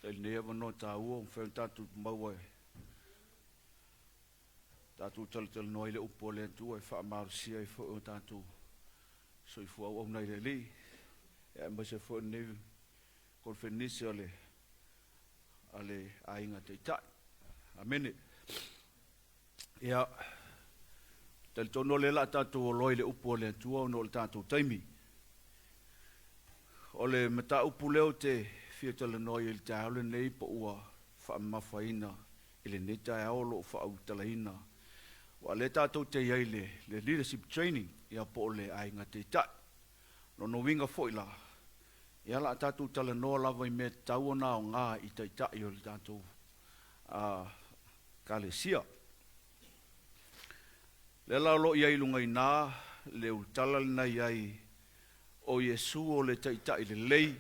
Faafetai i lenei avanoa taua ua mafai ona tatou maua e tatou talatalanoa ai le upu a le Atua e faamalosia ai foi o tatou soifua auauna i le Alii, aemaise foi o lenei konifenise o le a le aiga Taitai. Amene. Ia, talitonu o lea la tatou oloa i le upu a le Atua ona o le tatou taimi. O le mataupu lea ou te fia talanoa i le taeao lenei po ua faamamafaina i lenei taeao o lo o faaulutalaina. Ua lea tatou te i ai le, le leadership training, ia po o le aiga teitai. Lona uiga foi la, ia la tatou talanoa lava i mea tatau ona aoga i taitai o le tatou Ekalesia. Lea la o lo o i ai i luga i ina le ulutala lena i ai o Iesu o le Taitai lelei,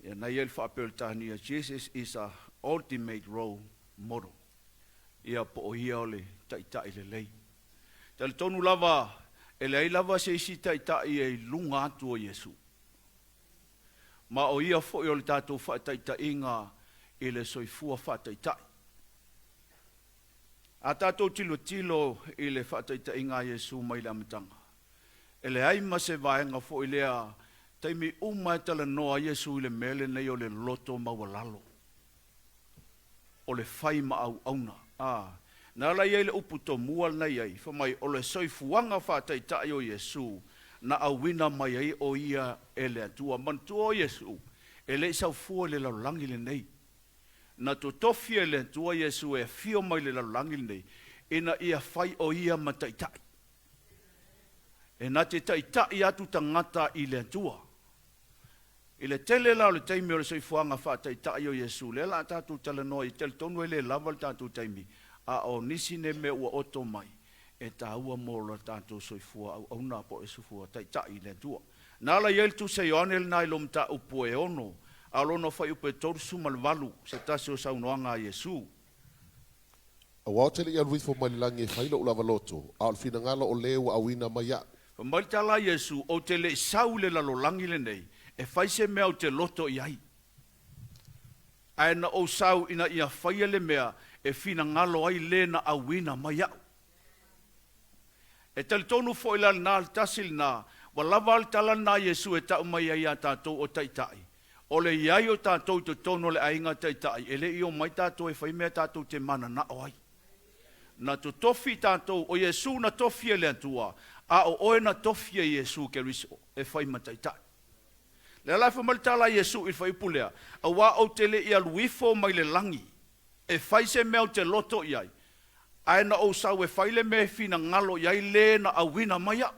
ia na i ai le faa-Peretania, Jesus is a ultimate role model. Ia po o ia o le Taitai lelei. Talitonu lava e leai lava se isi Taitai e i luga atu o Iesu. Ma o ia foi o le tatou faataitaiga i le soifua faataitai. A tatou tilotilo i le faataitaiga a Iesu mai le amataga, e leai ma se vaega foi lea taimi uma e talanoa ai Iesu i le mea lenei o le loto maualalo, o le fai ma auauna. A, na ala i ai le upu tomua lena i ai, fai mai, o le soifuaga faataitai o Iesu na auina mai ai o ia e le Atua. Manatua o Iesu, e le i saofua i le lalolagi lenei. Na totofi e le Atua Iesu e afio mai i le lalolagi lenei, ina ia fai o ia ma taitai. E na te taitai atu tagata i le Atua. I le tele la o le taimi o le soifuaga faataitai o Iesu, lea la a tatou talanoa i talitonu e le lava le tatou taimi, a o nisi nei mea ua oto mai, e taua mo lo tatou soifua auauna po o le soifua taitai i le Atua. Na ala i ai le Tusi a Ioane lena i lo mataupu e 6, a o lona fuaiupu e 38, se tasi o saunoaga a Iesu. Aua ou te le i alu ifo mai le lagi e fai lou lava loto, a o le finagalo o le ua auina mai iaʻu. Fai mai le tala a Iesu, Ou te le i sau i le lalolagi lenei e fai se mea ou te loto i ai, ae na ou sau ina ia faia le mea e finagalo ai le na auina mai iaʻu. E talitonu foi la lena le tasi lena, ua lava a le tala lena a Iesu e tau mai ai iā tatou o taitai, o le i ai o tatou i totonu o le aiga taitai, e le i omai tatou e fai mea tatou te mananao ai. Na totofi tatou, o Iesu na tofi e le Atua, a o oe na tofi e Iesu Keriso e fai ma taitai. Lea la e fai mai le tala a Iesu i le fuaiupu lea, Aua ou te le i alu ifo mai le lagi e fai se mea ou te loto i ai, ae na ou sau e fai le mea e finagalo i ai le na auina mai au.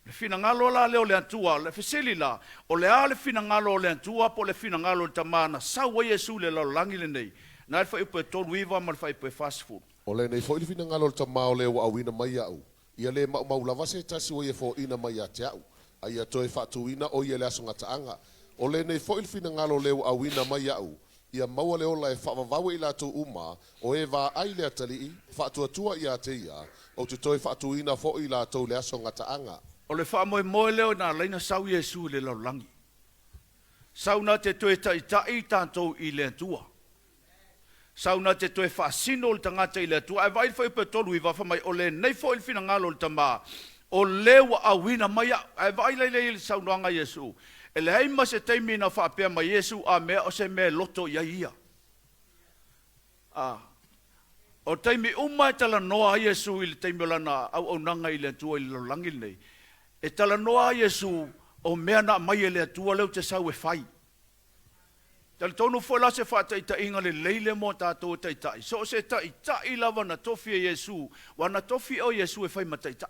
Le finagalo la lea o le Atua, le fesili la, o le a le finagalo o le Atua po o le finagalo o le Tama na sau ai Iesu i le lalolagi lenei? Na le fuaiupu e 39 ma le fuaiupu e 40. O lenei foi le finagalo o le Tama o le ua auina mai iaʻu, ia le maumau lava se tasi ua ia foaina mai ia te a'u, a ia toe faatuina o ia i le aso gataaga. O lenei foi le finagalo o le ua auina mai iaʻu, ia maua le ola e faavavau e i latou uma o e vaai i le atalii, faatuatua ia te ia, ou te toe faatuina foi i latou i le aso gataaga. O le faamoemoe lea na ala ai na sau Iesu i le lalolagi. Sau na te toe taitai i tatou i le Atua. Sau na te toe faasino le tagata i le Atua. Ae vaai le fuaiupu e 39, fai mai, O lenei foi le finagalo o le Tama, o le ua auina mai au. Ae vaai la i le saunoaga a Iesu, e leai ma se taimi na faapea mai Iesu a mea o se mea e loto i ai ia. A o taimi uma e talanoa ai Iesu i le taimi o lana auaunaga i le Atua i le lalolagi lenei, e talanoa ai Iesu o mea na aumai e le Atua lea ou te sau e fai. Talitonu foi la se faataitaiga lelei lea mo tatou e taitai. So o se taitai lava na tofi e Iesu, aua na tofi oe Iesu e fai ma taitai.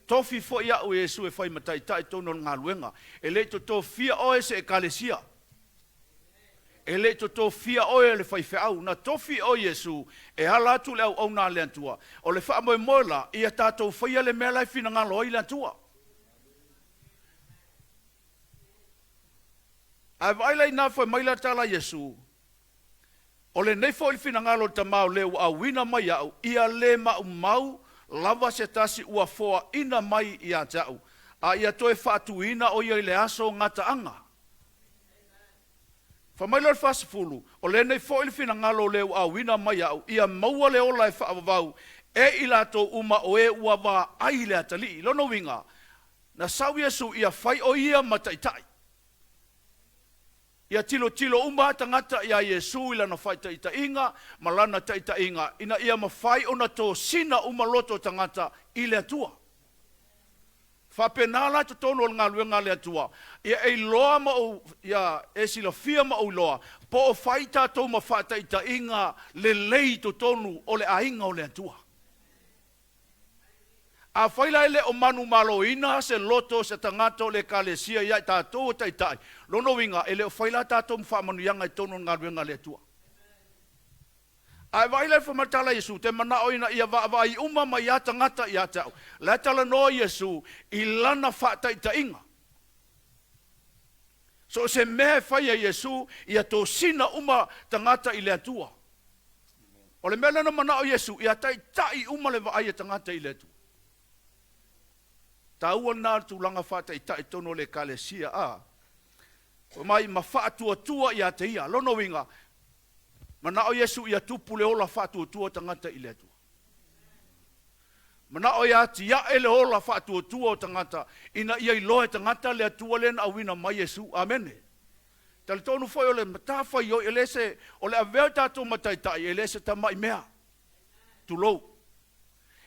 Tofi foi au e Iesu e fai ma taitai i totonu o le galuega. E le i totofia oe e se ekalesia. E le i totofia oe e le faifeau. Na tofi oe Iesu e ala atu le auauna a le Atua. O le faamoemoe la, ia tatou faia le mea la e finagalo ai le Atua. Ae vaai la inā fai mai la tala a Iesu, O lenei foi le finagalo o le Tama o le ua auina mai iaʻu, ia le maumau lava se tasi ua foaina mai ia te au, a ia toe faatuina o ia i le aso gataaga. Fai mai lea o le 40, O lenei foi le finagalo o le ua auina mai au, ia maua le ola e faavavau e i latou uma o e ua vaai i le atalii. Lona uiga, na sau Iesu ia fai o ia ma taitai. Ia tilotilo uma lava tagata iā Iesu i lana faitaitaiga ma lana taitaiga ina ia mafai ona tosina uma loto o tagata i le Atua. Faapena la totonu o le galuega a le Atua, ia e iloa ma ou, ia e silafia ma ou iloa, po o fai tatou ma faataitaiga lelei i totonu o le aiga o le Atua. Afai la e le o manumaloina se loto o se tagata o le Ekalesia ia i tatou o taitai, lona uiga e le o fai la tatou ma faamanuiaga i totonu o le galuega a le Atua. Ae vaai la i le faamatala a Iesu, te manao ina ia vaavaai uma mai a tagata ia te au. La e talanoa Iesu i lana faataitaiga. So o se mea e fai e Iesu, ia tosina uma tagata i le Atua. O le mea lea na manao Iesu, ia taitai uma le vaai a tagata i le Atua. Taua lena o le tulaga faataitai i totonu o le Ekalesia, a. Fai mai, ma faatuatua ia te ia. Lona uiga, Manao Iesu ia tupu le ola faatuatua o tagata i le Atua. Manao ia atiae le ola faatuatua o tagata ina ia iloa e tagata le Atua lea na auina mai Iesu. Amene. Talitonu foi o le matafaioi e le se o le avea o tatou ma taitai e le se tamai mea. Tulou.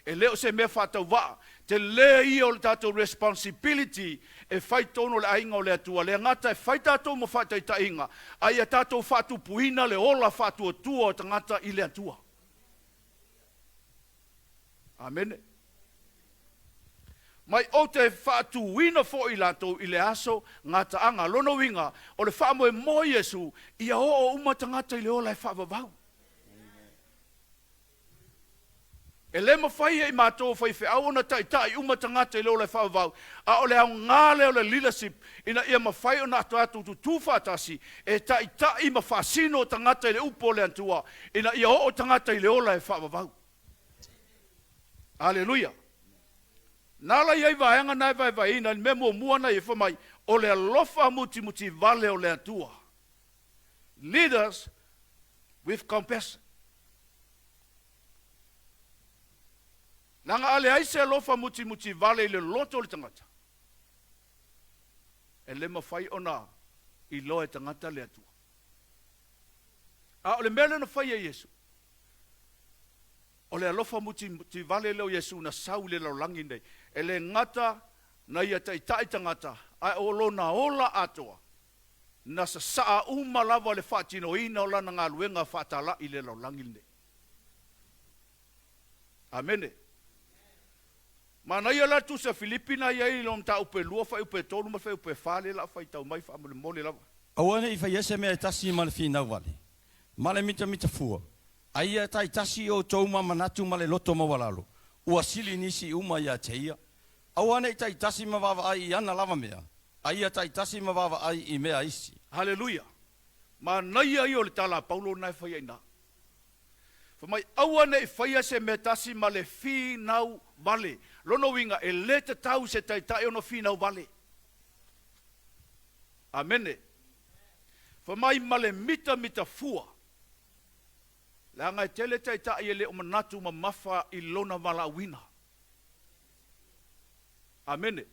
E le o se mea faatauvaa. Tele ia o le tatou responsibility e fai tonu o le aiga o le Atua. Le gata e fai tatou ma faataitaiga, a ia tatou faatupuina le ola faatuatua o tagata i le Atua. Amene. Mai ou te faatuina foi i latou i le aso gataaga. Lona uiga, o le faamoemoe Iesu, ia oo uma tagata i le ola e faavavau. E le mafai e i matou o faifeau ona taitai uma tagata i le ola e faavavau, a o le aoga lea o le leadership ina ia mafai ona tatou tutū faatasi e taitai ma faasino tagata i le upu o le Atua ina ia oo tagata i le ola e faavavau. Aleluia! Na ala i ai vaega na e vaevaeina i le mea muamua na i ai fai mai, o le alofa mutimutivale o le Atua. Leaders with compassion. Leaga a leai se alofa mutimuti vale i le loto o le tagata, e le mafai ona iloa e tagata le Atua. A o le mea lea na fai e Iesu, o le alofa mutimuti vale lea o Iesu na sau i le lalolagi nei, e le gata na ia taitai tagata, ae o lona ola atoa, na sasaa uma lava le faatinoina o lana galuega faatalai i le lalolagi lenei. Amene. Manaia la le Tusi a Filipi na i ai i lona mataupu e lua, fuaiupu e tolu ma le fuaiupu e fa lea la a faitau mai faamolemole lava. Aua ne i faia se mea e tasi ma le finau vale, ma le mitamita fua, a ia taitasi i outou ma manatu ma le loto maualalo, ua sili nisi uma ia te ia. Aua ne i taitasi ma vaavaai i ana lava mea, a ia taitasi ma vaavaai i mea isi. Haleluia! Manaia ia o le tala a Paulo lena e fai ai ina. Fai mai, Aua ne i faia se mea tasi ma le finau vale. Lona uiga, e le tatau i se taitai ona finau vale. Amene. Fai mai, ma le mitamita fua. Leaga e tele taitai e le o manatu mamafa i lona valaauina. Amene.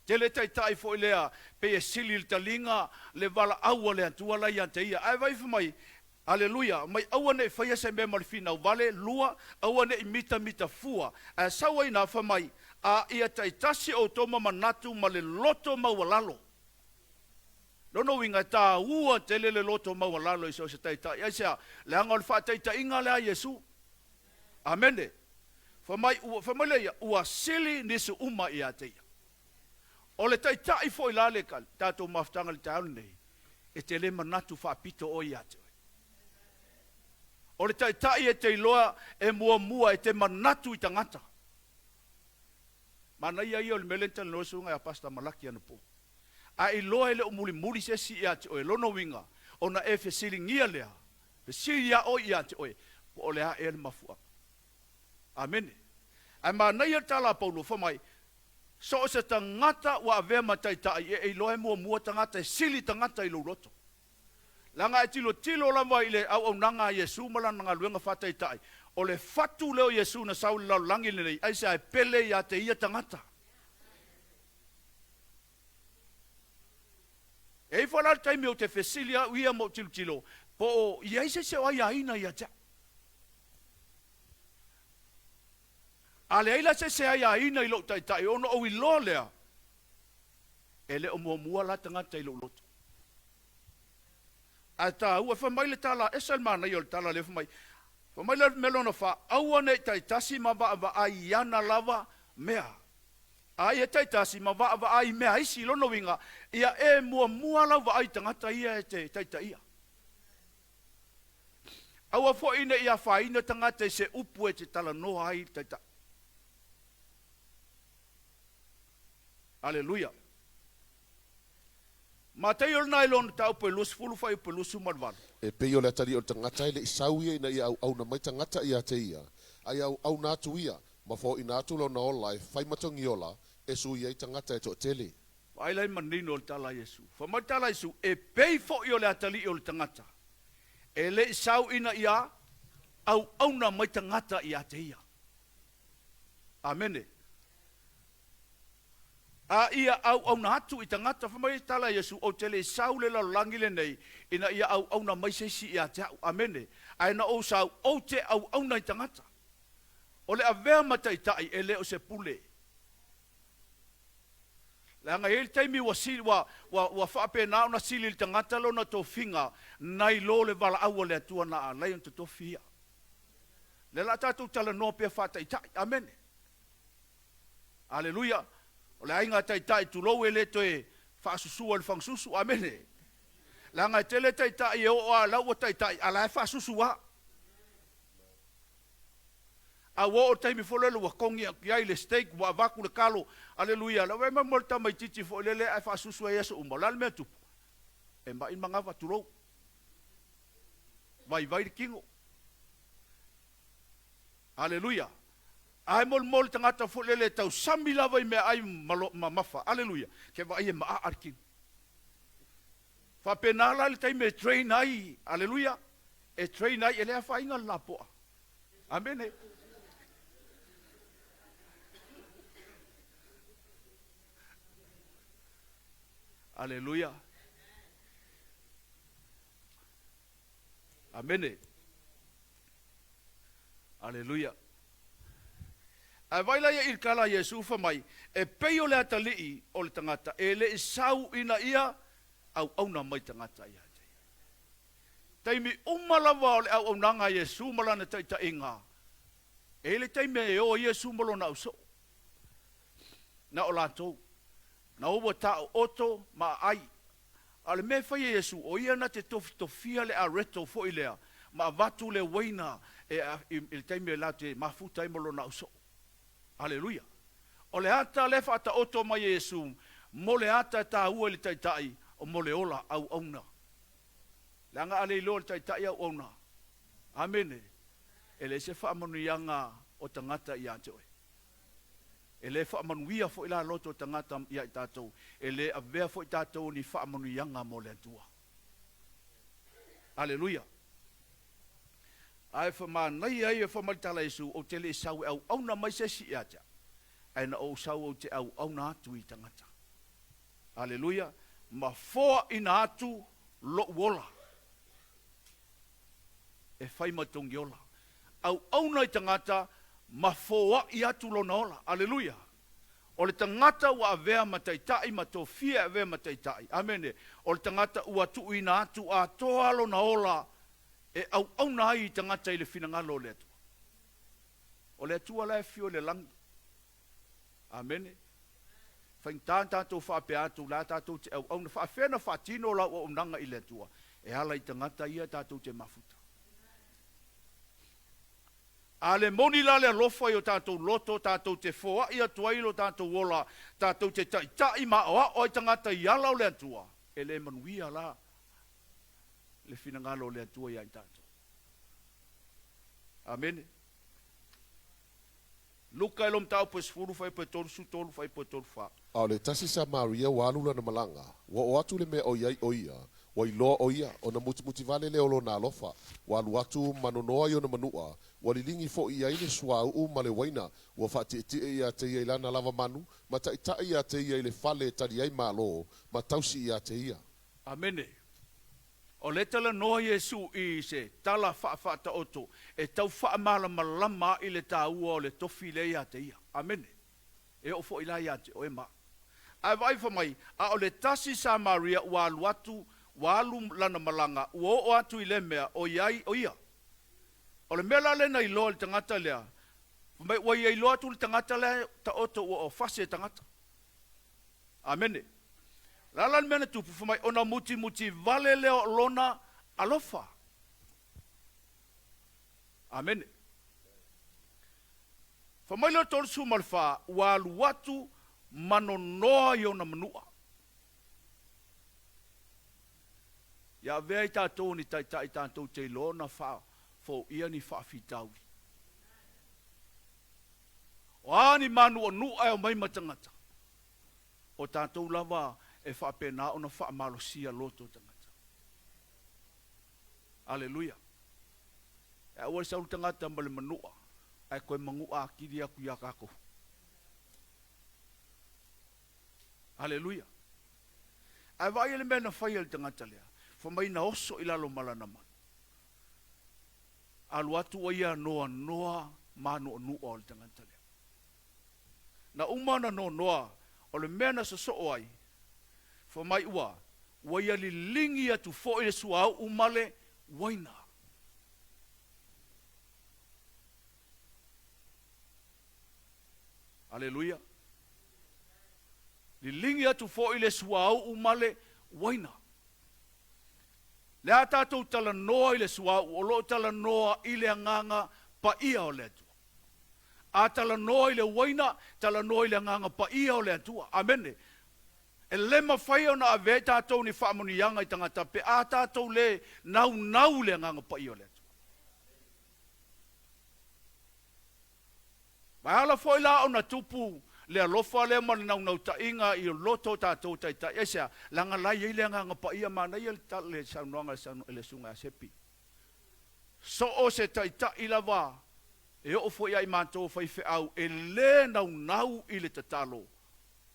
Tele taitai foi lea pei e sili i le taliga le valaau a le Atua la ia te ia. Ae vaai fai mai, Aleluia, mai aua ne i faia se mea ma le finau vale, lua, aua ne i mitamita fua. Ae sau ai ina fai mai, A ia taitasi outou ma manatu ma le loto maualalo. Lona uiga e taua tele le loto maualalo i so o se taitai. Aisea? Leaga o le faataitaiga lea a Iesu. Amene. Fai mai, ua, fai mai lea ia, ua sili nisi uma ia te ia. O le taitai foi la le tatou mafutaga i le taeao lenei, e te le manatu faapito oe ia te oe. O le taitai e te iloa e muamua e te manatu i tagata. Manaia ia o le mea lea na talanoa ai le susuga ia Pastor Malaki anapo. A e iloa e le o mulimuli se isi ia te oe, lona uiga, ona e fesiligia lea, fesili lava oe ia te oe, po o le a ea le mafuaaga. Amene. Ae manaia le tala a Paulo, fai mai, So o se tagata ua avea ma taitai, e iloa e muamua tagata, e sili tagata i lou loto. Leaga a e tilotilo lava i le auaunaga a Iesu ma Lana galuega faataitai, o le fatu lea o Iesu na sau i le lalolagi lenei, aisea e pele ia te ia tagata. E ifo la le taimi ou te fesili au ia ma ou tilotilo, po o i ai se isi o aiaina ia te au. A leai la se isi e aiaina i lou taitai, ona ou iloa lea, e le o muamua la tagata i lou loto. Ae taua, fai mai le tala, ese le manaia o le tala lea fai mai, fai mai le mea lona fa, aua ne i taitasi ma vaavaai i ana lava mea. A ia taitasi ma vaavaai i mea a isi, lona uiga, ia e muamua lau vaai i tagata ia e te taitaia. Aua foi ne i afaina tagata i se upu e te talanoa ai i le taitai. Aleluia. Mataio lena i lona mataupu e 20 fuaiupu e 28. E pei o le atalii o le tagata e le i sau ia ina ia auauna mai tagata ia te ia, a ia auauna atu ia, ma foaina atu lona ola e fai ma togiola e sui ai tagata e toatele. Vaai la i manino o le tala a Iesu. Fai mai le tala a Iesu, E pei foi o le atalii o le tagata e le i sau ina ia auauna mai tagata ia te ia. Amene. A ia auauna atu i tagata, fai mai le tala a Iesu, Ou te le i sau le lalolagi lenei ina ia auauna mai se isi ia te au. Amene. Ae na ou sau, ou te auauna i tagata. O le avea ma taitai e le o se pule. Leaga e i ai le taimi ua sili, ua, ua, ua faapena ona sili i le tagata lona tofiga nai lo le valaau a le Atua na alai ona totofi ia. O lea la a tatou talanoa pea faataitai. Amene. Aleluia. O le aiga taitai tulou e le toe faasusua i le fagasusu. Amene. Leaga e tele taitai e oo lava la ua taitai a la e faasusu lava. A ua oo i le taimi foi lele ua kogi atu i ai le steak, ua avatu le kalo, aleluia, lau vaai mai mo le tamaitiiti foi lele ae faasusu ai aso uma, o le a le mea e tupu? E mai le manava, tulou. Vaivai le tino. Aleluia. Ae molimoli le tagata foi lele e tausami lava i meaai mamafa, aleluia, ke vaai e maaa le tino. Faapena la le taimi e train ai, aleluia, e train ai, e le afaina le lapoa. Amene. Aleluia. Amene. Aleluia. Ae vaai la ia i le tala a Iesu fai mai, E pei o le atalii o le tagata e le i sau ina ia auauna mai tagata ia te ia. Taimi uma lava o le auaunaga a Iesu ma lana taitaiga, e i ai le taimi e o ai Iesu ma lona ausoo. Na o latou. Na ua taooto ma aai. A o le mea e fai e Iesu, o ia na te tofitofia le areto foi lea ma avatu le uaina e i le taimi e latou te mafuta ai ma lona ausoo. Aleluia! O le ata lea e faataoto mai e Iesu mo le ata e taua i le Taitai o mo le ola auauna. Leaga a le iloa e le Taitai auauna, amene, e leai se faamanuiaga o tagata ia te oe. E le faamanuia foi la loto o tagata ia i tatou, e le avea foi tatou o ni faamanuiaga mo le Atua. Aleluia! Ae manaia ia fai mai le tala a Iesu, Ou te le i sau e auauna mai se isi ia te au, ae na ou sau ou te auauna atu i tagata. Aleluia! Ma foaina atu lou ola e fai ma togiola. Auauna i tagata ma foai atu lona ola. Aleluia! O le tagata ua avea ma taitai ma tofia e avea ma taitai. Amene. O le tagata ua tuuina atu atoa lona ola e auauna ai i tagata i le finagalo o le Atua. O le Atua la e afio i le lagi. Amene. Faigata ona tatou faapea atu, la tatou te auauna. Faafefea ona faatino lau auaunaga i le Atua? E ala i tagata ia tatou te mafuta. A le moni la le alofa i o tatou loto, tatou te foai atu ai lo tatou ola, tatou te taitai ma aoao ai tagata i ala o le Atua, e le manuia la le finagalo o le Atua ia i tatou. Amene. Luka e lo mataupu e 10 fuaiupu e 33 fuaiupu e 34. A o le tasi Samaria ua alu lana malaga, ua oo atu i le mea o i ai o ia, Ua iloa ʻo ia, ona mutimuti wale lea o lona alofa, ua alu atu ma nonoa i ona manuʻa, ua liligi foʻi i ai le suauu ma le uaina, ua faaʻatieʻetieʻe iā te ia i lana lava manu, ma taʻitaʻi iā te ia i le fale e tali ai Malo, ma tausi iā te ia. Amene. O le talanoa Iesu i se tala faafaataoto e tau faamalamalama aʻi le taua o le tofi lea iā te ia. Amene. E oo foi la ia te oe ma au. Ae vaai fa mai, a o le tasi Samaria ua alu atu, ua alu lana malaga, ua oo atu i le mea o i ai o ia. O le mea la lea na iloa e le tagata lea, fa mai ua ia iloa atu le tagata lea taoto ua o fasi e tagata. Amene. O le a la le mea na tupu, fa mai ona mutimuti vale lea o lona alofa. Amene. Fai mai le 34, ua alu atu ma nonoa i ona manua. Ia avea i tatou o ni taitai tatou te iloa ona faafoia ni faafitauli. O a ni mānuʻanuʻa e omai ma tagata, o tatou lava e faapena ona faamalosia loto tagata. Aleluia. E aua le sau le tagata ma le manua ae toe manua atili atu ia tatou. Aleluia. Ae vaai le mea na fai e le tagata lea, fai mai na oso i lalo ma lana manu. Alu atu ua ia noanoa mānuʻanuʻa o le tagata lea. Na uma ona nonoa, o le mea na sosoo ai, fai mai ua, ua ia liligi atu foi le suauu ma le uaina. Aleluia. Liligi atu foi le suauu ma le uaina. Le a tatou talanoa i le suauu, o lo o talanoa i le agaga paia o le Atua. A talanoa i le uaina, talanoa i le Agaga Paia o le Atua. Amene. E le mafai ona avea i tatou ni faamanuiaga i tagata pe a tatou le naunau i le Agaga Paia o le Atua. Ma e ala foi la ona tupu le alofa lea ma le naunautaiga i loto o tatou taitai. Aisea? Leaga la e i ai le Agaga Paia. Manaia le tala, le saunoaga a le Susuga ia Sepi. So o se taitai lava e oo foi ia i matou faifeau e le naunau i le tatalo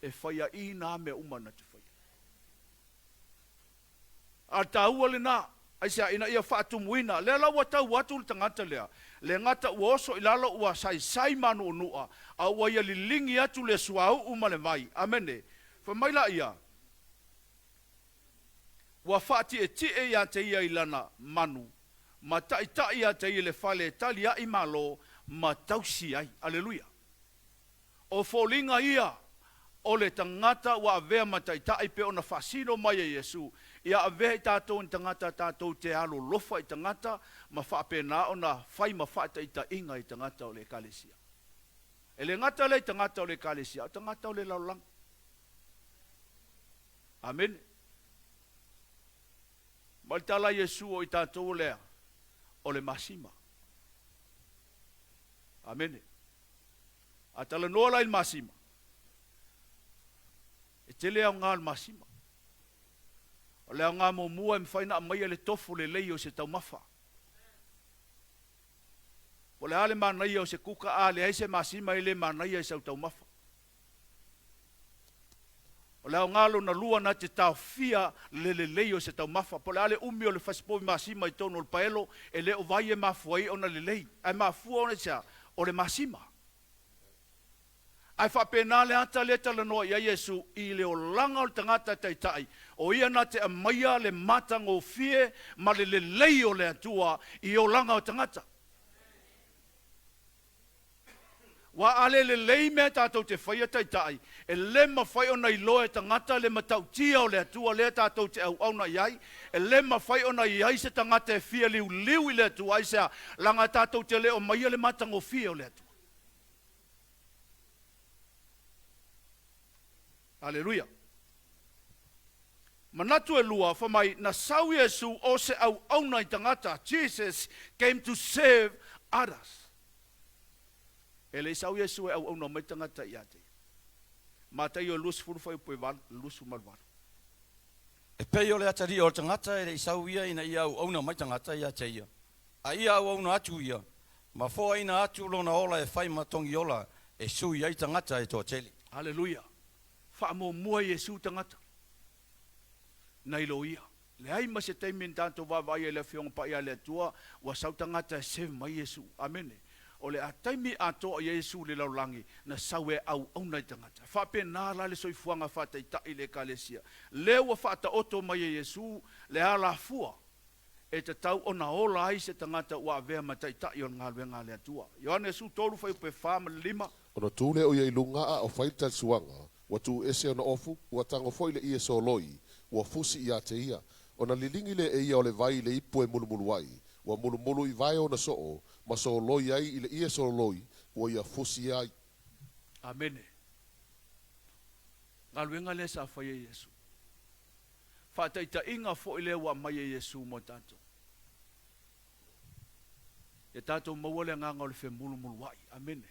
e faiaina a mea uma na te faia. A o le taua lena, aisea, ina ia faatumuina. Lea la ua tau atu le tagata lea, le gata ua oso i lalo ua saisai manuunua, a ua ia liligi atu le suauu ma le vai. Amene. Fai mai laia, Ua faatietie ia te ia i lana manu, ma taʻitaʻi ia te ia i le fale e taliaʻi malo ma tausi ai. Aleluia! O foliga ia o le tagata ua avea ma taʻitaʻi pei ona faasino mai e Iesu, ia avea i tatou ni tagata tatou te alolofa i tagata ma faapena ona fai ma faataʻitaʻiga i tagata o le Ekalesia. E le gata lea i tagata o le Ekalesia, a o tagata o le lalolagi. Amene. Ma le tala a Iesu o i tatou o lea, o le masima. Amene. A talanoa la i le masima, e tele aoga o le masima. O le aoga muamua e mafai ona aumaia le tofo lelei o se taumafa. Po o le a le manaia o se kuka a leai se masima e le manaia i sau taumafa. O le aoga lona lua na te taofia le lelei o se taumafa. Po o le a le umi o le fasipovi masima i totonu o le paelo, e le o vai e mafua ai ona lelei. Ae mafua ona i se a? O le masima. Ae faapena le ata lea e talanoa i ai Iesu i le olaga o le tagata e taitai, o ia na te aumaia le matagofie ma le lelei o le Atua i olaga o tagata. Ua a le lelei mea tatou te faia taitai, e le mafai ona iloa e tagata le matautia o le Atua lea tatou te auauna i ai, e le mafai ona i ai se tagata e fia liuliu i le Atua, aisea? Leaga tatou te le o maia le matagofie o le Atua. Aleluia. Manatu e lua, fai mai, na sau Iesu o se auauna i tagata, Jesus came to serve others. E le i sau Iesu e auauna mai tagata ia te ia. Mataio 20 fuaiupu e 8, 28. E pei o le atalii o le tagata e le i sau ia ina ia auauna mai tagata ia te ia, a ia auauna atu ia, ma foaina atu lona ola e fai ma togiola e sui ai tagata e toatele. Aleluia! Faamuamua Iesu tagata nai lo ia. Leai ma se taimi na tatou vaavaai ai i le Afioga Paia a le Atua ua sau tagata e serve mai Iesu. Amene. O le a taimi atoa i ai Iesu i le lalolagi, na sau e auauna i tagata. E faapena la le soifuaga faataitai i le Ekalesia. Lea ua faataoto mai e Iesu le alafua e tatau ona ola ai se tagata ua avea ma taitai o le galuega a le Atua. Ioane 13 fuaiupu e 4 ma le 5. Ona tu lea o ia i luga a o fai le talisuaga, ua tuu ese ona ofu, ua tago foi le ie soloi, ua fusi ia te ia. Ona liligi lea e ia o le vai i le ipu e mulumulu ai, ua mulumulu i vae ona soo, ma soloi ai i le ie soloi ua ia fusi ai. Amene. Galuega lea sa fai e Iesu. Faataitaiga foi lea ua aumai e Iesu mo tatou. Ia tatou maua le agaga o le femulumuluai. Amene.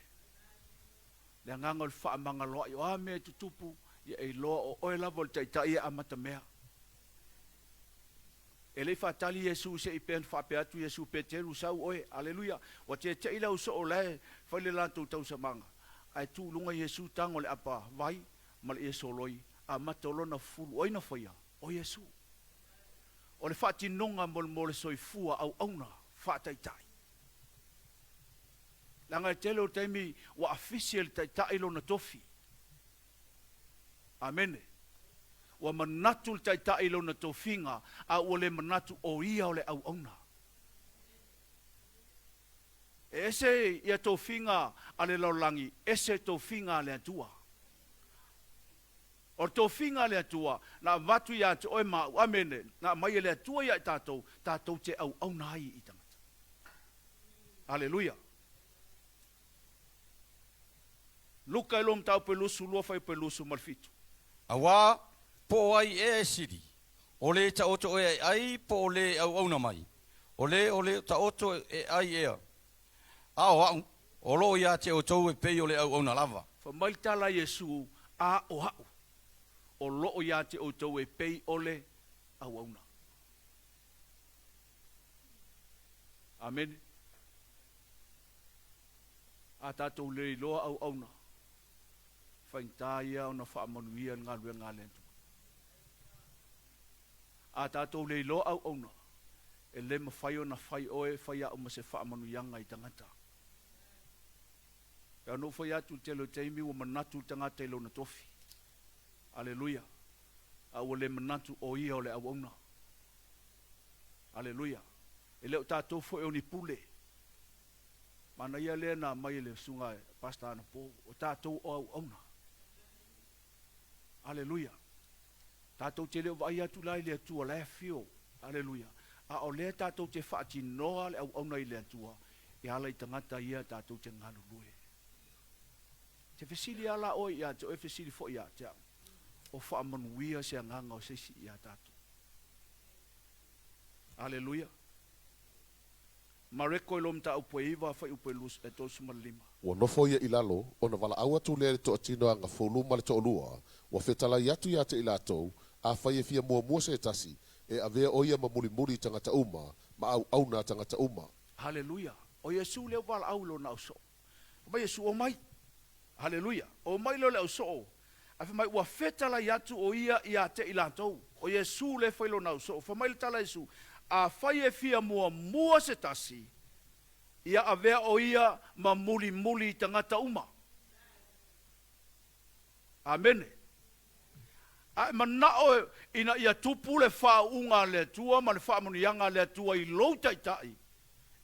Le agaga o le faamagaloai. O a mea e tutupu, ia e iloa o oe lava o le Taitai e amata mea. E le i faatali Iesu se i pea na faapea atu Iesu, Peteru, sau oe. Aleluia. Ua tete'i le au soo la e fai le latou tausamaga, ae tu i luga Iesu tago le apa vai ma le ie soloi, amata o lona fulu. O ai na faia? O Iesu. O le faatinoga mo le mo le soifua auauna faataitai. Leaga e tele o taimi ua afisi e le taitai lona tofi. Amene. Ua manatu le Taitai i lona tofiga, a ua le manatu o ia o le auauna. E ese ia tofiga a le lalolagi, ese tofiga a le Atua. O le tofiga a le Atua, na avatu ia te oe ma au, amene, na aumai e le Atua ia i tatou, tatou te auauna ai i tagata. Aleluia. Luka e lua mataupu e 22 fuaiupu e 27. Auā, po o ai ea e sili, o le e taoto ea e ai po o le e auauna mai, o le o le taoto e ai ea, a o a'u, o lo o iā te outou e pei o le auauna lava. Fai mai le tala a Iesu, A o a'u, o lo o iā te outou e pei o le auauna. Amene. A tatou le iloa auauna, faigata ia ona faamanuia le galuega a le Atua. A tatou le iloa auauna, e le mafai ona fai oe fai a'u ma se faamanuiaga i tagata. Pei ona ou fai atu i le tele o taimi ua manatu le tagata i lona tofi. Aleluia. A ua le manatu o ia o le auauna. Aleluia. E le o tatou foi o ni pule. Manaia lea na aumai e le Susuga Pastor anapo, o tatou o auauna. Aleluia. Tatou te le o vaai atu la i le Atua la e afio. Aleluia. A o lea tatou te faatinoa le auauna i le Atua e ala i tagata ia tatou te galulue. Te fesili lava la oe ia te oe fesili foi ia te au, o faamanuia se agaga o se isi ia tatou. Aleluia. Mareko i lou mataupu e 9, fuaiupu e 35. Ua nofo ia i lalo, ona valaau atu lea i le toatino agafulu ma le toalua, ua fetalai atu ia te i latou, Afai e fia muamua se tasi, e avea o ia ma mulimuli i tagata uma, ma auauna a tagata uma. Haleluia! O Iesu lea ua valaau i lona ausoo. Fai mai Iesu, Omai! Haleluia! Omai lea o le ausoo. Ae fai mai, ua fetalai atu o ia ia te i latou. O Iesu lea e fai lona ausoo. Fai mai le tala a Iesu, Afai e fia muamua se tasi, ia avea o ia ma mulimuli i tagata uma. Amene. A e manao ina ia tupu le faauuga a le Atua ma le faamanuiaga a le Atua i lou taitai,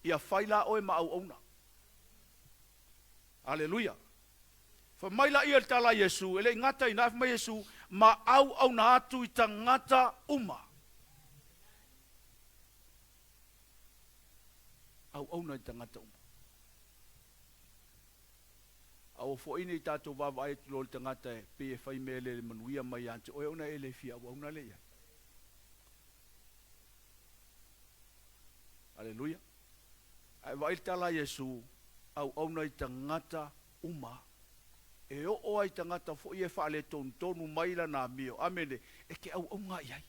ia fai la oe ma auauna. Aleluia. Fai mai laia le tala a Iesu, e le i gata i ina, fai mai Iesu, ma auauna atu i tagata uma. Auauna i tagata uma. A ua foi nei tatou vaavaai atu loa i le tagata e pei e fai mea le manuia mai ia te oe ona e le fia auauna lea i ai. Aleluia. Ae vaai le tala a Iesu, auauna i tagata uma. E oo lava i tagata foi ia e faaletonutonu mai lana amio, amene, e te auauna i ai.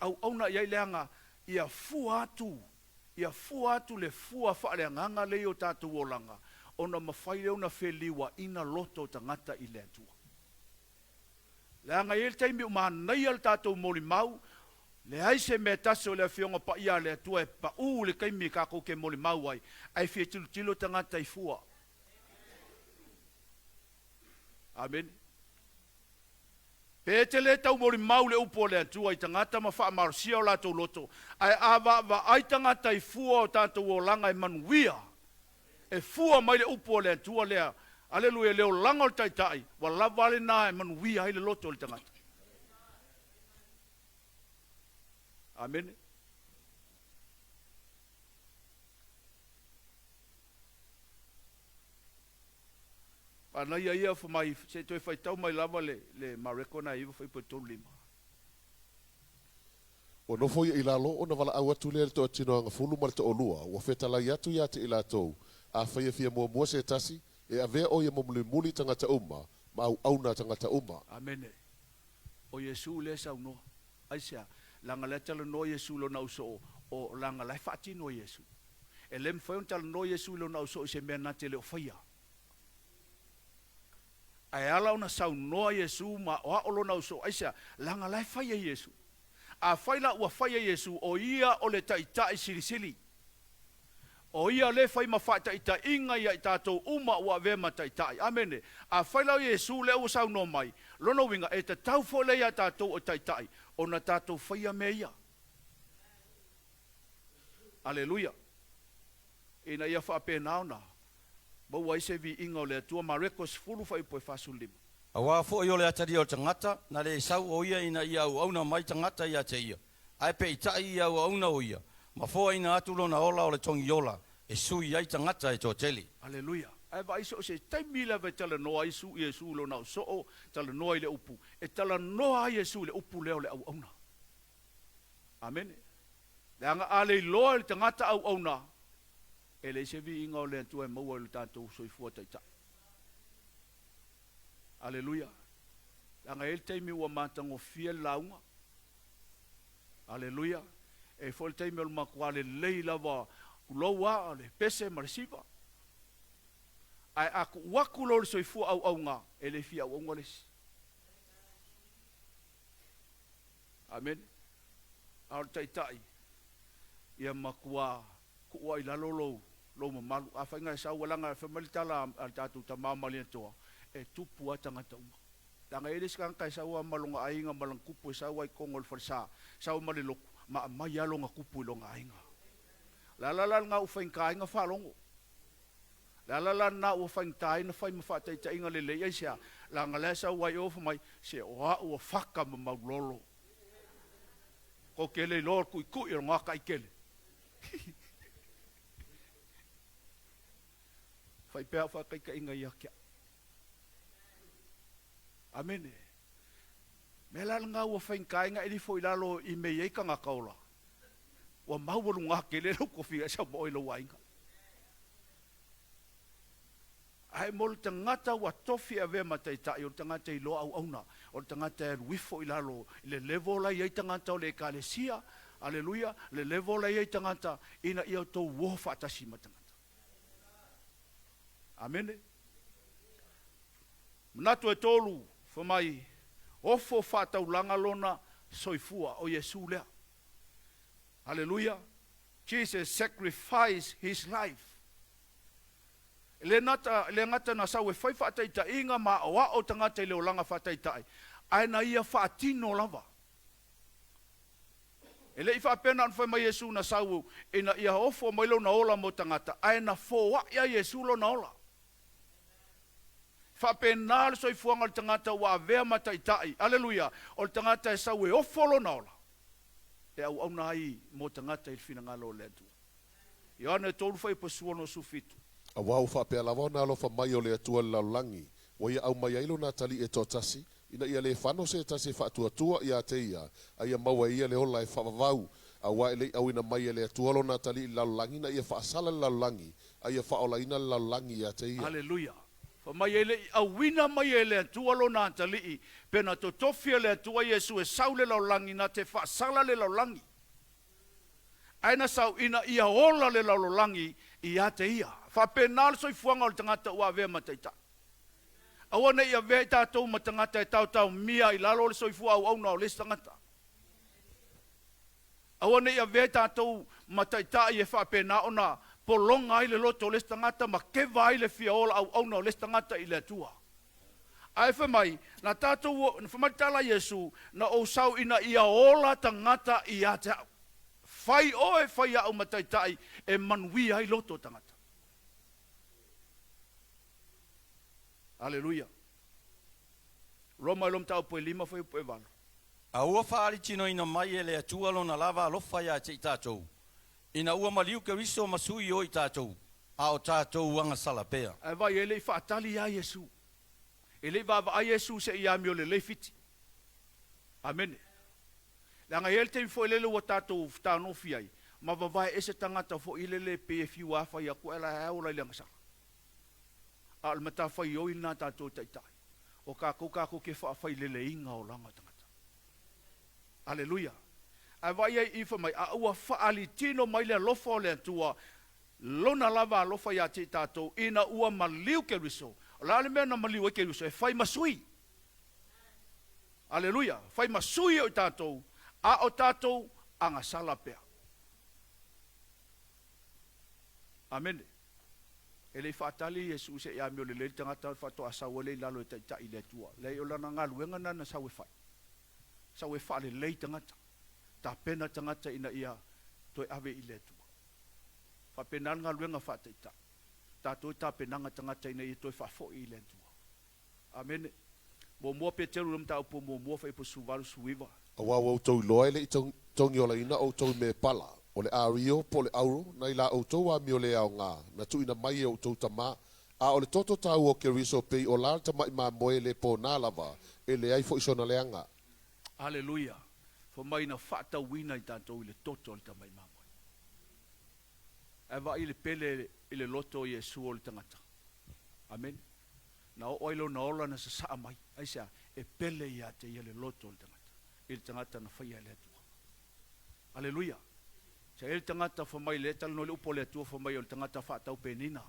Auauna i ai leaga ia fua atu, ia fua atu le fua faaleagaga lea i o tatou olaga, ona mafai lea ona feliuaina loto o tagata i le Atua. Leaga e i ai le taimi ua manaia le tatou molimau, leai se mea e tasi o le Afioga Paia a le Atua e pau i le taimi tatou te molimau ai, ae fia tilotilo tagata i fua. Amene. Pe te le tau molimau le upu a le Atua i tagata ma faamalosia o latou loto, ae a vaavaai tagata i fua o tatou olaga e manuia, e fua mai le upu a le Atua lea, aleluia, le olaga o le Taitai, ua lava a lena e manuia ai le loto o le tagata. Amene. Manaia ia fai mai, se i toe faitau mai lava le, le Mareko na 9 fuaiupu e 35. Ua nofo ia i lalo, ona valaau atu lea i le toatino agafulu ma le toalua, ua fetalai atu ia te i latou, Afai e fia muamua se tasi, e avea ʻo ia ma mulimuli tagata uma, ma auauna tagata uma. Amene. O Iesu lea e saunoa. Aisea? Leaga la e talanoa Iesu i lona ausoo, o, leaga la e faatino e Iesu. E le mafai ona talanoa Iesu i lona ausoo i se mea na te le o faia. Ae ala ona saunoa Iesu ma aoao lona ausoo, aisea? Leaga la e fai e Iesu. Afai la ua fai e Iesu, o ia o le Taitai Silisili. O ia lea e fai ma faataitaiga ia i tatou uma ua avea ma taitai. Amene. Afai la o Iesu lea ua saunoa mai, lona uiga e tatau foi lea ia tatou o taitai ona tatou faia mea ia. Aleluia. Ina ia faapena ona maua ai se viiga o le Atua. Mareko 10 fuaiupu e 45. Aua foi o le atalia o le tagata, na le sau o ia ina ia auauna mai tagata ia te ia, Ae peitai ia auauna o ia, ma foaina atu lona ola o le togiola e sui ai tagata e toatele. Aleluia. Ae vaai so o se taimi lava e talanoa ai su Iesu i lona ausoo, talanoa i le upu, e talanoa ai Iesu i le upu lea o le auauna. Amene. Leaga a le iloa e le tagata auauna, e leai se viiga o le Atua e maua i lo tatou soifua taitai. Aleluia. Leaga e i ai le taimi ua matagofie le lauga. Aleluia! E i ai foi le taimi o le matua lelei lava tulou a o le pese ma le siva. Ae a tuu atu loa le soifua auauga, e le fia auauga le isi. Amene. A o le Taitai, ia matua tuu ai i lalo lou, lou mamalu. Afai na e sau, leaga fai mai le tala a le tatou Tama Malietoa, e tupu lava tagata uma. Leaga e i ai le isi tagata e sau lava ma lona aiga ma lana tupu e sau lava i totonu o le falesa, sau ma le lotu, ma aumai lava lona tupu i lona aiga. O le ala la lena ua faigata ai ona faalogo. O le ala la lena ua faigata ai ona fai ma faataitaiga lelei. Aisea? Leaga la e sau ai o fai mai, se o au ua faka ma maulolo. Kou te le iloa o le tuitui o le gataikele. Fai pea au faataitaiga ia te au. Amene. Mea la lena ua faigata ai na elifo i lalo i mea i ai tagata ola. Ua maualuga tele lou tofiga e sau ma oe i lou aiga. Ae mo le tagata ua tofi e avea ma taitai, o le tagata e iloa auauna, o le tagata e alu ifo i lalo i le level la i ai tagata o le Ekalesia, aleluia, le level la i ai tagata ina ia outou o faatasi ma tagata. Amene. Manatu e tolu, fai mai, ofo faataulaga lona soifua, o Iesu lea. Aleluia. Jesus sacrificed his life. E le nata, e le gata na sau e fai faataitaiga ma aoao tagata i le olaga faataitai, ae na ia faatino lava. E le i faapea na ona fai mai Iesu na sau ina ia ofo mai lona ola mo tagata, ae na foai a Iesu lona ola. E faapena le soifuaga o le tagata ua avea ma taitai, aleluia, o le tagata e sau e ofo lona ola, e auauna ai mo tagata i le finagalo o le Atua. Ioane 3 fuaiupu 67. Aua ua faapea lava ona alofa mai o le Atua i le lalolagi, ua ia aumai ai lona atalii e toatasi, ina ia le fano se tasi e faatuatua ia te ia, a ia maua e ia le ola e faavavau. Aua e le i auina mai e le Atua lona atalii i le lalolagi ina ia faasala le lalolagi, a ia faaolaina le lalolagi ia te ia. Aleluia! Fai mai e le i auina mai e le Atua Lona atalii, pe na totofi e le Atua Iesu e sau le lalolagi na te faasala le lalolagi, ae na sau ina ia ola le lalolagi ia te Ia. Faapena le soifuaga o le tagata ua avea ma taitai. Aua ne i avea i tatou ma tagata e taotaomia i lalo o le soifua auauna o le isi tagata. Aua ne i avea i tatou ma taitai e faapena ona pologa ai le loto o le isi tagata ma keva ai le fia ola auauna o le isi tagata i le Atua. Ae fai mai, na tatou, fai mai le tala a Iesu, Na ou sau ina ia ola tagata ia te au. Fai oe, fai au ma taitai e manuia ai loto o tagata. Aleluia. Roma i lo mataupu e 5 fuaiupu e 8. A ua faalitinoina mai e le Atua Lona lava alofa ia te i tatou, ina ua maliu Keriso ma sui o i tatou, a o tatou agasala pea. Ae vaai, e le i faatali ia Iesu. E le i vaavaai Iesu se i amio lelei fiti. Amene. Leaga e i ai le taimi foi lele ua tatou fetanofi ai, ma vavae ese tagata foi lele e pei e fiu a fai atu, ae la e ola i le agasala. A o le matafaioi lena a tatou e taitai, o tatou tatou te faafaileleiina olaga o tagata. Aleluia! Ae vaai ai i i fai mai, a ua faalitino mai le alofa o le Atua, Lona lava alofa ia te i tatou, ina ua maliu Keriso. O le a le mea na maliu ai Keriso? E fai ma sui. Aleluia! Fai ma sui o i tatou, a o tatou agasala pea. Amene. E le i faatali Iesu se i amio lelei le tagata faatoa sau ai lea i lalo e taitai i le Atua. Leai, o lana galuega lena na sau e fai. Sau e faalelei tagata, tapena tagata ina ia toe ave i le Atua. Faapena le galuega faataitai. Tatou e tapenaga tagata ina ia toe faafoi i le Atua. Amene. Muamua Peteru i le mataupu muamua fuaiupu 18, 19. Aua ua outou iloa e le i togiolaina outou i mea pala, o le ario po o le auro, nai la outou amio le aoga, na tuuina mai e outou tama, a o le toto taua o Keriso pei o la le tama'i mamoe le pona lava, e leai foi sona leaga. Aleluia! Fai mai na faatauina i tatou i le toto o le tama'i mamoe. Ae vaai le pele i le loto o Iesu o le tagata. Amene. Na oo ai lona ola na sasaa mai. Aisea? E pele ia te ia le loto o le tagata, i le tagata na faia e le Atua. Aleluia! Sa i ai le tagata fai mai, lea e talanoa i le upu a le Atua fai mai o le tagata faatau penina.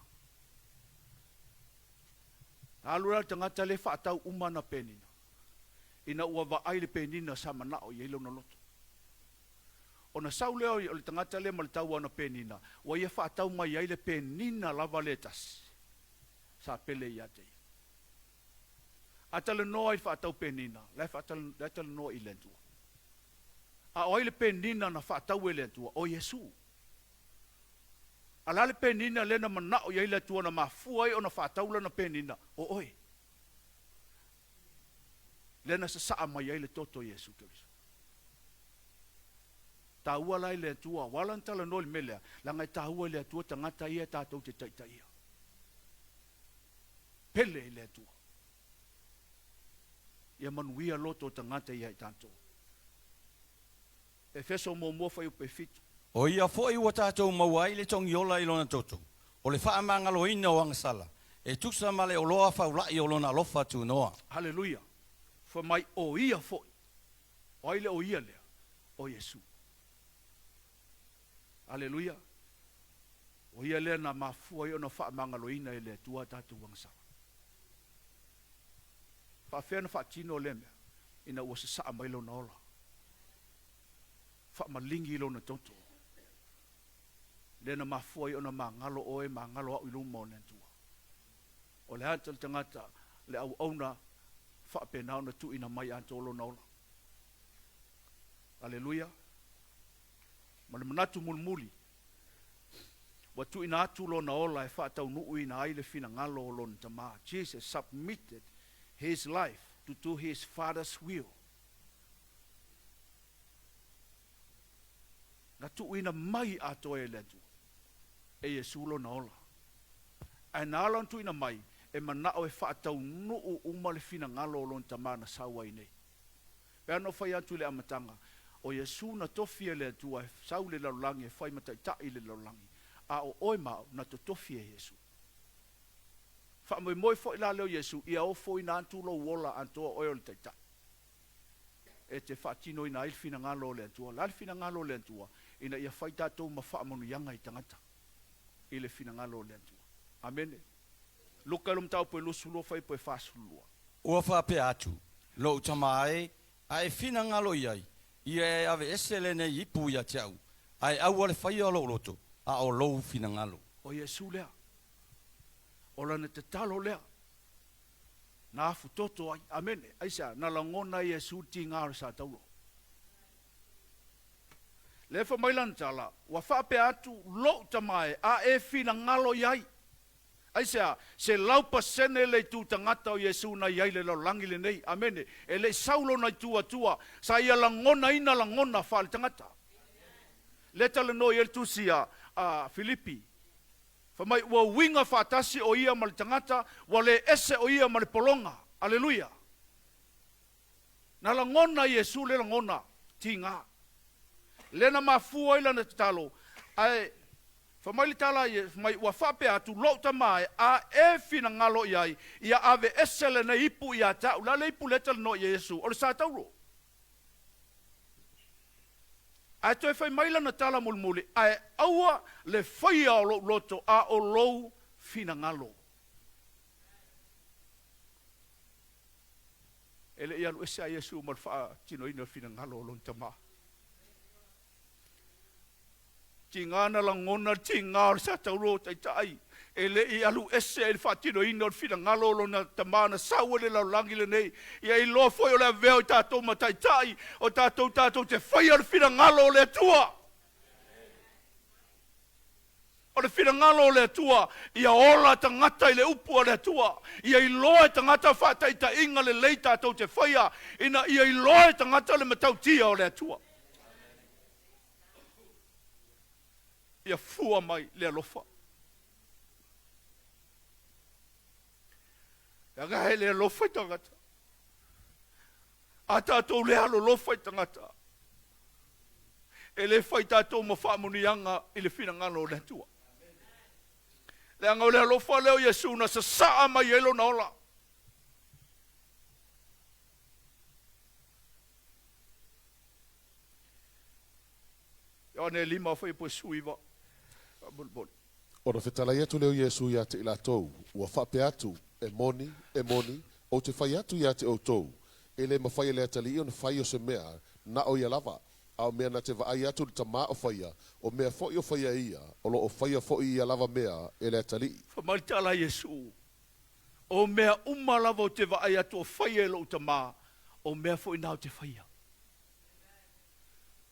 Na alu la le tagata lea faatau uma ana penina, ina ua vaai le penina sa manao i ai lona loto. Ona sau lea o le tagata lea ma le tau o ana penina, ua ia faatau mai ai le penina lava lea e tasi sa pele ia te ia. A talanoa i le faatau penina, la e talanoa i le Atua. A o ai le penina na faatau e le Atua? O Iesu. A o le a le penina lea na manao i ai le Atua na mafua ai ona faatau lana penina? O oe. Lea na sasaa mai ai le toto o Iesu Keriso. Taua la i le Atua, ua ala ona talanoa i le mea lea, leaga e taua i le Atua tagata ia tatou te taitaia. Pele i le Atua. Ia manuia loto o tagata ia i tatou. Efeso muamua fuaiupu e 7. O ia foi ua tatou maua ai le togiola i lona toto, o le faamagaloina o agasala, e tusa ma le oloa faula'i o lona alofa tunoa. Haleluia! Fai mai, o ia foi. O ai le o ia lea? O Iesu. Aleluia! O ia lea na mafua ai ona faamagaloina e le Atua a tatou agasala. Faafefea ona faatino lea mea? Ina ua sasaa mai lona ola. Faamalingi lona toto. Lea na mafua ai ona magalo oe, magalo au i luma o le Atua. O le ata o le tagata, le auauna faapena ona tuuina mai atoa lona ola. Aleluia! Ma le manatu mulimuli, ua tuuina atu lona ola e faataunuuina ai le finagalo o lona Tama. Jesus submitted his life to do his Father's will. Na tuuina mai atoa e le Atua e Iesu lona ola. Ae na ala ona tuuina mai, e manao e faataunuu uma le finagalo o lona Tama na sau ai nei. Pe a na fai atu i le amataga, o Iesu na tofi e le Atua e sau i le lalolagi e fai ma taitai i le lalolagi, a o oe ma au na totofi e Iesu. Faamoemoe foi la lea o Iesu ia ofoina atu lou ola atoa oe o le Taitai e te faatinoina ai le finagalo o le Atua. O le a le finagalo o le Atua? Ina ia fai tatou ma faamanuiaga i tagata i le finagalo o le Atua. Amene. Luka i lo mataupu e 22 fuaiupu e 42. Ua faapea atu lou tama e, a e finagalo i ai, ia e aveese lenei ipu ia te au, ae aua le faia o lou loto, a o lou finagalo. O Iesu lea. O lana tatalo lea na afutoto ai. Amene. Aisea? Na lagona e Iesu le tiga o le satauro. Lea e fai mai lana tala, Ua faapea atu lou tama e, a e finagalo i ai. Aisea? 100% le itu tagata o Iesu na i ai i le lalolagi lenei. Amene. E le i sau lona itu Atua, sa ia lagonaina lagona faaletagata. Lea e talanoa i ai le tusi a Filipi. Fai mai, ua uiga faatasi o ia ma le tagata, ua le ese o ia ma le pologa. Aleluia! Na lagona Iesu le lagona tiga. Lea na mafua ai lana tatalo, ae fai mai le tala a Iesu, fai mai, ua faapea atu lou tama e, a e finagalo i ai, ia aveese lenei ipu ia te au. O le a le ipu lea e talanoa i ai Iesu? O le satauro. Ae toe fai mai lana tala mulimuli, Ae aua le faia o lou loto, a o lou finagalo. E le i alu ese a Iesu ma le faatinoina o le finagalo o lona Tama. Tiga na lagona le tiga o le satauro o Taitai, e le i alu ese i le faatinoina o le finagalo o lona Tama na sau ai le lalolagi lenei. Ia iloa foi o le avea o i tatou ma Taitai o tatou tatou te faia le finagalo o le Atua. O le finagalo o le Atua, ia ola tagata i le upu a le Atua. Ia iloa e tagata faataitaiga lelei tatou te faia, ina ia iloa e tagata le matautia o le Atua. Ia fua mai le alofa. Leaga e le alofa i tagata. A tatou le alolofa i tagata, e le fai tatou ma faamanuiaga i le finagalo o le Atua. Leaga o le alofa lea o Iesu na sasaa mai ai lona ola. Ioane 5 fuaiupu 19, faamolemole. Ona fetalai atu lea o Iesu ia te i latou, ua faapea atu, E moni, e moni, ou te fai atu ia te outou, e le mafai e le atalii ona fai o se mea, na o ia lava, a o mea na te vaai atu le Tama o faia, o mea foi o faia e ia, o lo o faia foi ia lava mea e le atalii. Fai mai le tala a Iesu, O mea uma lava ou te vaai atu o faia e lou Tama, o mea foi na ou te faia.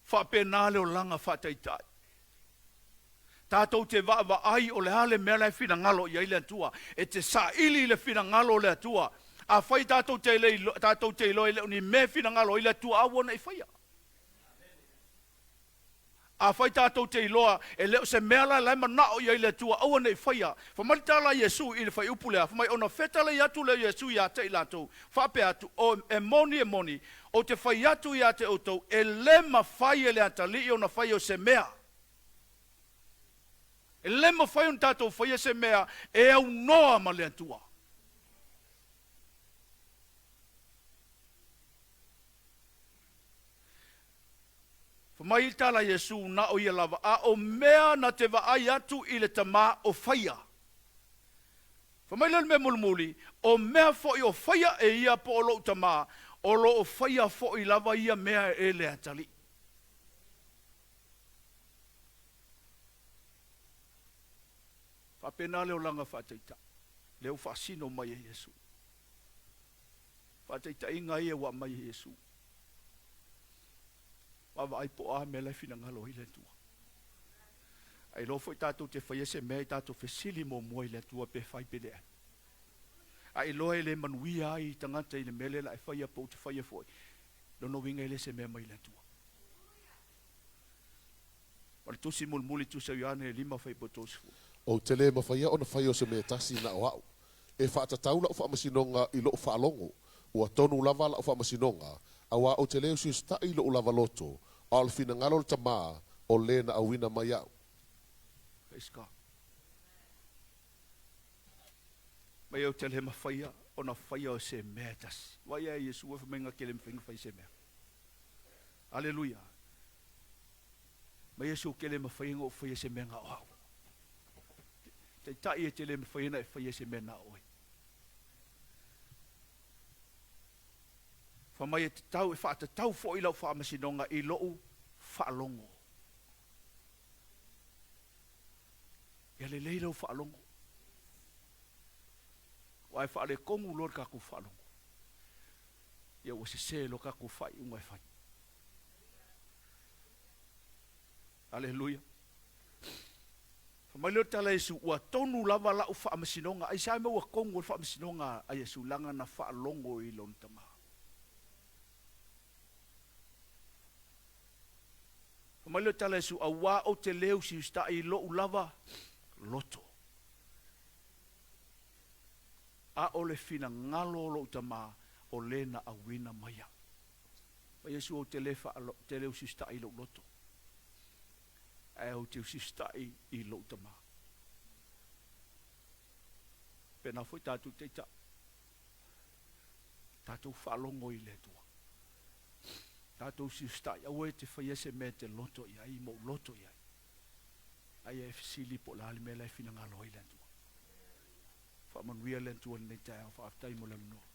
Faapena le olaga faataitai. Tatou te vaavaai o le a le mea la e finagalo i ai le Atua. E te saili i le finagalo o le Atua. Afai tatou te le tatou te iloa e le o ni mea e finagalo ai le Atua, aua ne i faia. Afai tatou te iloa e le o se mea la la e manao i ai le Atua, aua ne i faia. Fai mai le tala a Iesu i le fuaiupu lea, fai mai, Ona fetalai atu lea o Iesu ia te i latou, faapea atu, O, e moni, e moni, ou te fai atu ia te outou, e le mafai e le atalii ona faia o se mea. E le mafai ona tatou faia se mea e aunoa ma le Atua. Fai mai le tala a Iesu, Na o ia lava, a o mea na te vaai atu i le Tama o faia. Fai mai lea o le mea mulimuli, O mea foi o faia e ia po o lou Tama, o lo o faia foi lava ia mea e le atalii. Faapena le olaga faataitai, lea ua faasino mai e Iesu. Faataitaiga ia ua aumai e Iesu. Vaavaai po o a mea la e finagalo ai le Atua. A iloa foi tatou te faia se mea i tatou fesili muamua i le Atua pe fai pe leai. A iloa e le manuia ai tagata i le mea lea la e faia po o te faia foi, lona uiga e le se mea mai le Atua. O le tusi mulimuli tusi a Ioane e 5 fuaiupu 30. Ou te le mafaia ona fai o se mea e tasi na o a'u. E faatatau la'u faamasinoga i lo'u faalogo. Ua tonu lava la'u faamasinoga, auā ou te le usiusita'i i lo'u lava loto, a o le finagalo o le Tamā, o le na auina mai a'u. Praise God. Mai ou te le mafaia ona faia o se mea e tasi. Vaai ia Iesu e fai mai ke le mafai ona fai se mea. Aleluia. Mai Iesu ke le mafai ona ou faia se mea na o au. Taitai e te le mafai ona e faia se mea na oe. Fai mai e tatau, e faatatau foi lau faamasinoga i lou faalogo. Ia lelei lau faalogo. Aua e faaletonu loa le tatou faalogo, ia ua sese loa tatou faaiuga e fai. Aleluia. Fai mai lea o le tala a Iesu, ua tonu lava lau faamasinoga. Aisea mea ua tonu ai le faamasinoga a Iesu? Leaga na faalogo i lona Tama. Fai mai lea o le tala a Iesu, Auā ou te le usiusitai i lou lava loto, a o le finagalo o lou Tama o le na auina mai au. Fai Iesu, Ou te le te le usiusitai i lou loto, ae ou te usiusitai i lou Tama. Pena foi tatou taitai, tatou faalogo i le Atua. Tatou siusitai, aua e te faia se mea e te loto i ai ma ou loto i ai. Aia e fesili po o le a le mea la e finagalo ai le Atua. Faamanuia le Atua i lenei taeao. Faafetai mo le avanoa.